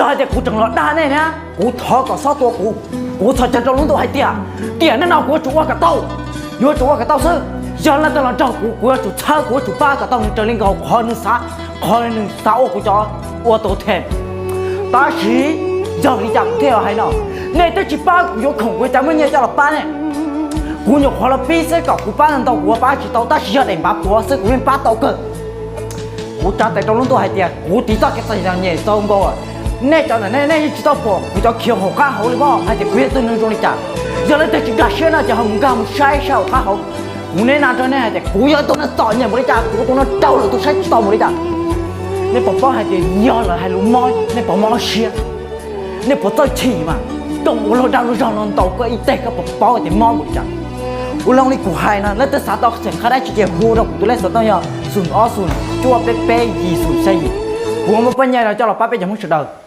Hais tias kuv tseem los dag nej na, kuv thov kom xob tua kuv. Kuv txhos caug rau lub ntuj hais tias, tiam neej no kuv yuav tsum ua kom tau, yuav tsum ua kom tau xwb. Yog leej twg los nrog kuv, kuv yuav tsum txhawb, kuv yuav tsum pab kom tau nws raws li nkaus qhov nws xav, qhov nws xav ua kuv cov ua tus them. Tab sis yog li cas kuv thiaj los hais no? Nej twb tsis pab kuv yuav khoom, kuv cas muaj nyiaj coj los pab nej? Kuv nyuam qhuav los pib xwb, kom kuv pab ntau kuv pab tsis tau, tab sis yog daim npav puav xwb kuv yeej pab tau kawg. Kuv tsa tes rau lub ntuj hais tias kuv tiv txoj kev txom nyem txaus nkaus. Nej cov ntawm nej, nej yeej tsis tau pom kuv cov khiv hauv qab hauv li pob hais tias kuv yog tus neeg zoo li cas. Yog leej twg tsis nkag siab no ces ho mus nkag mus saib saib hauv qab hauv. Kuv neb na rau nej hais tias kuv yog tus neeg txom nyem npaum li cas, kuv tus neeg raug lawm tus saib tsis tau npaum li cas. Nej puas paub hais tias yog lawv hais lus mob nej puas mob siab? Nej puas txawj chim mas? Koj mus ua luag dag luag zog no ntaus koj ib teg koj puas paub tias mob npaum li cas? Ua li kuv hais no, leej twg xav tau xeem qhab dab tsi ces hu rau kuv tus lej xov tooj yog xoom ob xoom cuaj peb peb yim xoom xya yim. Kuv muaj paj nyaj no coj los pab peb cov Hmoob sawv daws.